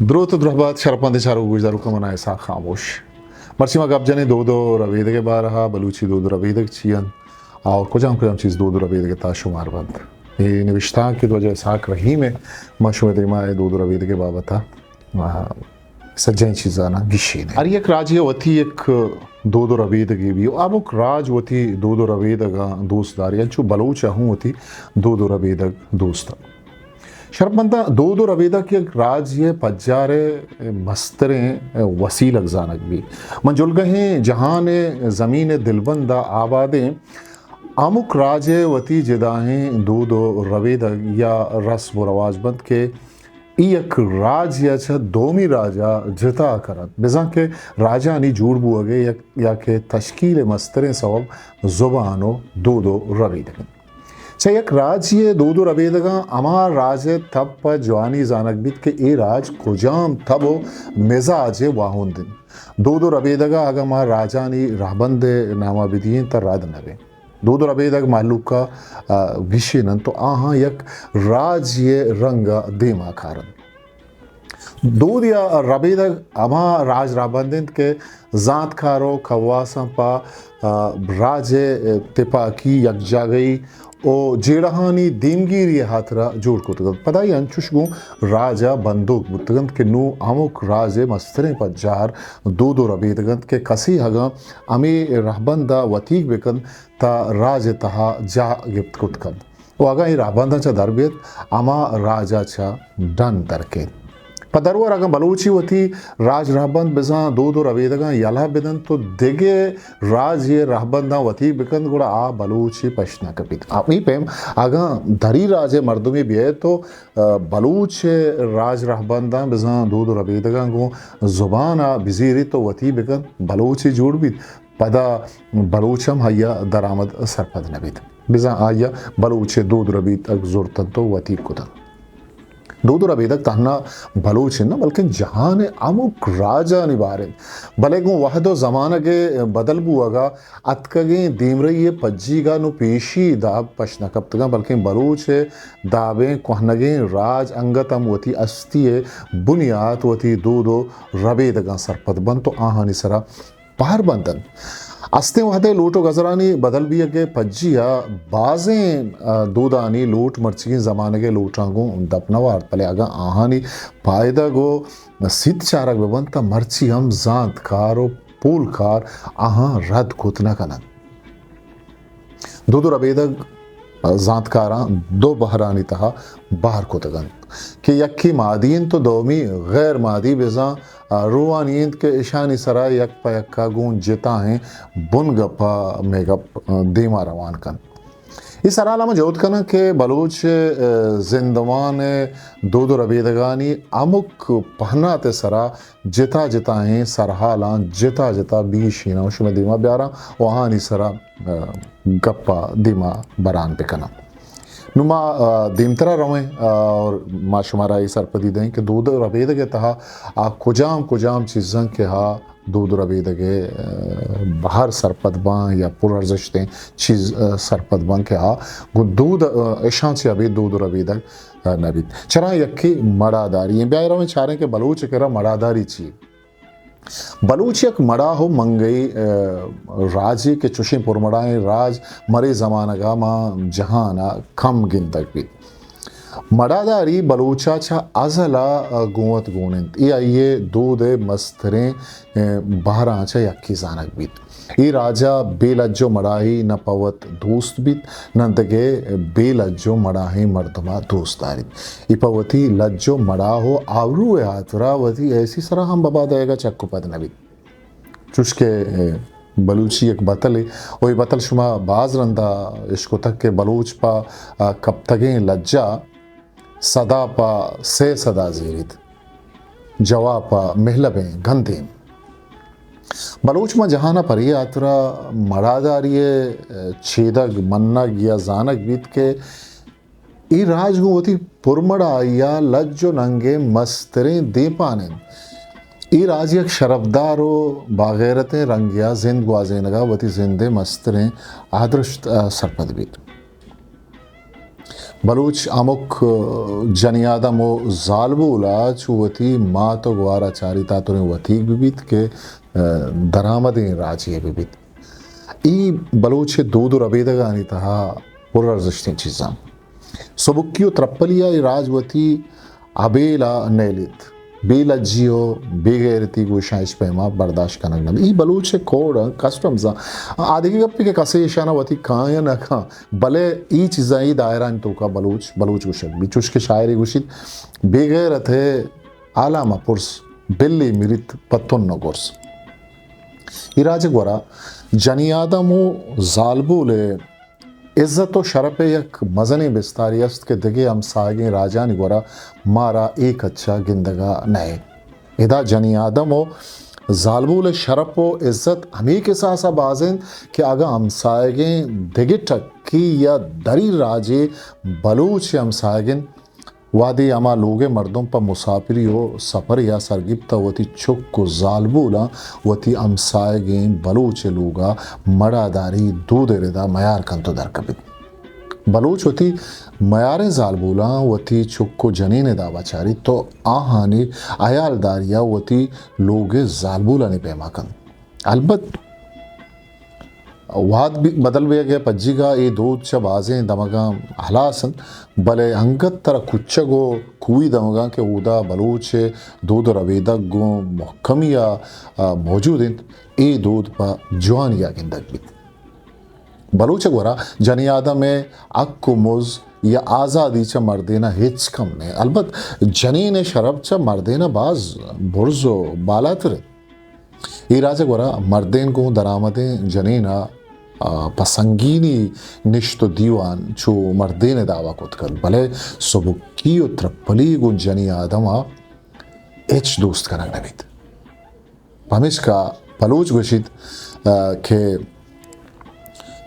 دروت ءُ درہبات شرپمندیں چاروک ءُ گوشداروکاں، من آں اسحاق خاموش۔ مرچی ما گپ جنیں دود ءُ ربیدگ ءِ بارہ ءَ، بلوچی دود ءُ ربیدگ چی انت اور کجام کجام چیز دود ءُ ربیدگ ءِ تہا شمار بنت۔ اے نبشتانک کہ واجہ اسحاق رحیم ءِ، ما شمئے دیما اے دود ءُ ربیدگ ءِ بابت ءَ، آ، سجہیں چیزاناں گیشینیں۔ ہر یک راجے ءَ وتی یک دود ءُ ربیدگے بی۔ ہمک راج وتی دود ءُ ربیدگاں دوست داری، انچو بلوچ ءَ ہوں وتی دود ءُ ربیدگ دوست انت۔ شرپمنداں، دود ءُ ربیدگ یک راجے ءِ پجار ءِ مستریں وسیلگ زانگ بیت۔ من جلگہیں جہان ءِ زمین ءِ دلبند ءَ آبادیں ہمک راج ءِ وتی جدائیں دود ءُ ربیدگ یا رسم ءُ رواج بنت کہ اے یک راجے ءَ چہ دومی راج ءَ جتا کنت، بزاں کہ راجانی جوڑ بوگ ءِ یک یا کہ تشکیل ءِ مستریں سوب زبان ءُ دود ءُ ربیدگ انت۔ چہ یک راجے ءِ دود ءُ ربیدگاں ہما راج ءِ تب پہ جوانی زانگ بیت کہ اے راج کجام تب ءُ مزاج ءِ واہند انت۔ دود ءُ ربیدگ ءَ اگاں ما راجانی رہبند ءِ نام ءَ بدییں تہ رد نہ بیں۔ دود ءُ ربیدگ مہلوک ءَ، آ، گیشین انت ءُ آہاں یک راجے ءِ رنگ ءَ دیما کار انت۔ دود یا ربیدگ ہما راج رہبند انت کہ زانتکار ءُ کواساں پہ، آ، راج ءِ تپاکی، یکجاگہی ءُ جیڑہانی دیمگیری ءِ ہاترا جوڑ کتگ انت۔ پدا اے انچوش گوں راج ءَ بندوک بوتگ انت کہ نوں ہمک راج ءِ مستریں پجار دود ءُ ربیدگ انت کہ کسے اگاں ہمے رہبند ءَ وتیگ بہ کنت، تہ راج ءِ تہا جاہ گپت کت کنت ءُ اگاں اے رہبنداں چہ در بیت، ہما راج ءَ چہ ڈن در کیت۔ پہ درور اگاں بلوچی وتی راج رہبند بزاں دود ءُ ربیدگاں یلہ بدنت ءُ دگہ راج ءِ رہبنداں وتی بکنت، گڑا آ بلوچے پشت نہ کپیت۔ آ، اے پیم اگاں دری راج ءِ مردمے بیئیت ءُ، آ، بلوچ ءِ راج رہبنداں بزاں دود ءُ ربیدگاں گوں زبان ءَ بزیریت ءُ وتی بکنت، بلوچے جوڑ بیت۔ پدا بلوچ ہم آئی ءَ درآمد سرپد نہ بیت، بزاں آئی ءَ بلوچ ءِ دود ربیدگ زرت انت ءُ وتی کت انت۔ دود ءُ ربیدگ تہنا بلوچ انت نہ، بلکن جہان ءِ ہمک راجانی بہر انت، بلے گوں وہد ءُ زمانگ ءِ بدل بوگ ءَ اتکگیں دیمرئی ءِ پجیگ ءَ نوں پیشی داب پش نہ کپتگ انت، بلکن بلوچ ءِ دابیں کوہنگیں راج انگت ہم وتی ہستی ءِ بنیات وتی دود ءُ ربیدگاں سرپد بنت ءُ آہانی سرا پہر بند انت۔ استیں وہد ءِ لوٹ ءُ گزرانی بدل بیگ ءِ پجی ءَ بازیں، آ، دودانی لوٹ مرچیگیں زمانگ ءِ لوٹاں گوں دپ نہ وارت، بلے اگاں آہانی پائدگ ءُ سیت چارگ بہ بنت، تہ مرچی ہم زانتکار ءُ پولکار آہاں رد کت نہ کن انت۔ دود ءُ ربیدگ زانتکاراں دو بہرانی تہا بہر کتگ انت کہ یکے مادی انت ءُ دومی غیر مادی، بزاں روانی انت کہ اشانی سرا یک پہ یکا گوں جتائیں بنگپ ءَ مئے گپ دیما روان کنت۔ اے سرحال ءَ من جہد کناں کہ بلوچ، آ، زندمان ءِ دود ءُ ربیدگانی ہمک پہنات ءِ سرا جتا جتائیں سرحالاں جتا جتا بگیشیناں ءُ شمئے دیما بیاراں ءُ آہانی سرا، آ، گپ ءَ دیما بران بکناں۔ نوں ما، آ، دیمترا رویں، آ، اور ما شمارا اے سرپدی دئیں کہ دود ءُ ربیدگ ءِ تہا آ کجام کجام چیزاں کہ آ دود ءُ ربیدگ ءِ، آ، بہر سرپد باں یا پر ارزشتیں چیز، آ، سرپد باں کہ آ گوں دود، آ، اشاں چہ ابید دود ءُ ربیدگ نہ بیت۔ چراں یکے مڑاداری ایں۔ بیا رویں چاریں کہ بلوچ ءِ کرا مڑاداری چی؟ بلوچ یک مڑاہ ءُ منگئی، آ، راجے کہ چوشیں پرمڑاہیں راج مرے زمانگ ءَ ماں جہان ءَ کم گندگ بیت۔ مڑاداری بلوچ ءَ چہ ازل ءَ گوں وت گون انت۔ اے آئی ءِ دود ءِ مستریں، آ، بہراں چہ یکے زانگ بیت۔ اے راج ءَ بے لج ءُ مڑاہی نہ پہ وت دوست بیت، نہ دگہ بے لج ءُ مڑاہیں مردم ءَ دوست داریت۔ اے پہ وتی لج ءُ مڑاہ ءُ آبرو ءِ ہاترا وتی ایسی سرا ہم ببا دئیگ ءَ چک ءُ پد نہ بیت۔ چوش کہ، اے، بلوچی یک بتلے، ءُ اے بتل شما باز رندا اشکتگ کہ بلوچ پہ، آ، کپتگیں لج ءَ سدا پہ سئے سدا زیریت، جواب پہ مہلبیں گندیم۔ بلوچ ماں جہان ءَ پرے ہاترا مڑاداری ءِ چیدگ منگ یا زانگ بیت کہ اے راج گوں وتی پرمڑائی ءَ لج ءُ ننگ ءِ مستریں دیمپان انت۔ اے راج یک شرپدار ءُ باغیرتیں رنگے ءَ زند گوازینگ ءَ وتی زند ءِ مستریں آدرشت ءَ سرپد بیت۔ بلوچ ہمک جنی آدم و زالبول ءَ چو وتی مات و گوار ءَ چاریت ءَ تریں وتیگ بہ بیت کہ، ءَ، درآمدیں راجے بہ بیت۔ اے بلوچ ءِ دود و ربیدگانی تہا پر ارزشتیں چیزاں۔ سبکی و ترپلی ءَ اے راج وتی ابیل ءَ نیلیت۔ بے لجی و بے غیرتی گوں اشاں ہچ پیما برداشت کنگ نہ بیت۔ اے بلوچ ءِ کوڈ ءَ، کسٹمز ءَ۔ آ دگہ گپے کہ کسے اشاں وتی کایاں نہ کن، بلے اے چیزاں اے دائرانی توکا بلوچ، بلوچ گوشگ بیت۔ چوش کہ شاعرے گوشیت، بے غیرت ءِ حالا مہ پرس، بلے مریت پہ تن و گرز۔ اے راج ءِ گورا جنی آدم و زالبول ءِ عزت و شرپ ءِ یک مزنیں بستارے است کہ دگہ ہمساہگیں راجانی گورا مارا اے کچ ءَ گندگ ءَ نہ انت۔ ادا جنی آدم و زالبول ءِ شرپ و عزت ہمے کساس ءَ باز انت کہ اگاں ہمساہگیں دگہ ٹکی یا دری راجے بلوچ ءِ ہمساہگ انت، وہدے ہما لوگ ءِ مردم پہ مساپری و سپرے ءَ سرگپت ءَ وتی چک و زالبولاں وتی ہمساہگیں بلوچ ءِ لوگ ءَ مڑاداری دود ءِ ردا میار کنت و درکپیت۔ بلوچ وتی میاریں زالبولاں وتی چک و جنین ءِ داب ءَ چاریت و آہانی ہیالداری ءَ وتی لوگ ءِ زالبولانی پیما کنت۔ البت وہد بی-، بدل بیگ ءِ پجیگ ءَ اے دود چہ بازیں دمگاں ہلاس انت، بلے انگت ترا کچگ و کوہی دمگاں کہ اودا بلوچ ءِ دود و ربیدگ گوں مھکمی ءَ، آ، موجود انت، اے دود پہ جوانی ءَ گندگ بیت۔ بلوچ ءِ گورا جنی آدم ءِ حق و مز یا آزادی چہ مردین ءَ ہچ کم نہ انت۔ البت جنین ءِ شرپ چہ مردین ءَ باز برز و بالاتر انت۔ اے راج ءِ گورا مردین گوں درآمدیں جنین ءَ، آ، پہ سنگینی نشت و دیوان چو مردین ءِ دعوی کت کنت، بلے سبکی و ترپلی گوں جنی آدم ءَ ہچ دوست کنگ نہ بیت۔ پمیشکا بلوچ گوشیت، آ، کہ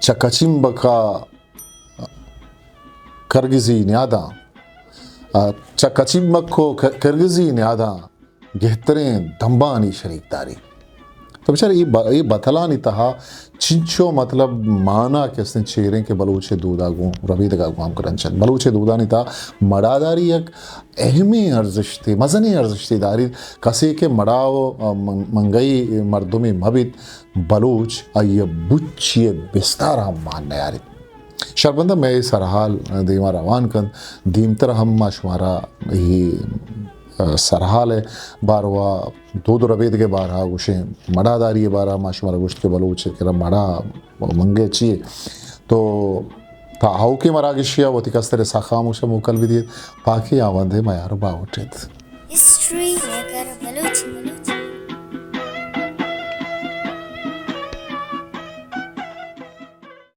چہ کچیمبک ءَ کرگزی نیاداں، آ، چہ کچیمبک و ک-، کرگزی نیاداں گہتریں دمبانی شریکداری۔ تو بچار اے ب-، اے بتلانی تہا چنچو مطلب مانا کہ استیں چیریں کہ بلوچ ءِ دودا گوں ربیدگا گوں ہم کرنچ انت۔ بلوچ ءِ دودانی تہا مڑاداری یک اہمیں ارزشتے، مزنیں ارزشتے داریت۔ کسے کہ مڑا و، آ، من-، منگئی مردمے مہ بیت، بلوچ آئی ءَ بچی ءِ بستار ءَ ہم مان نیاریت۔ شربندہ مئے سرحال دیما روان کنت، دیمتر ہم ما شمارا اے، آ، سرحال ءِ باروا، دود و ربیدگ ءِ بارہا گوشیں، مڑاداری ءِ بارہا ما شمارا گوشت کہ بلوچ ءِ کرا مڑا و منگے چی۔ تو تا آؤکیں مراگشی ءَ وتی کستر ءِ ساہ خاموش ءَ موکل بدیت، پاکیں آوندے میار و باہوٹ ایت۔ ہسٹری میکر بلوچی۔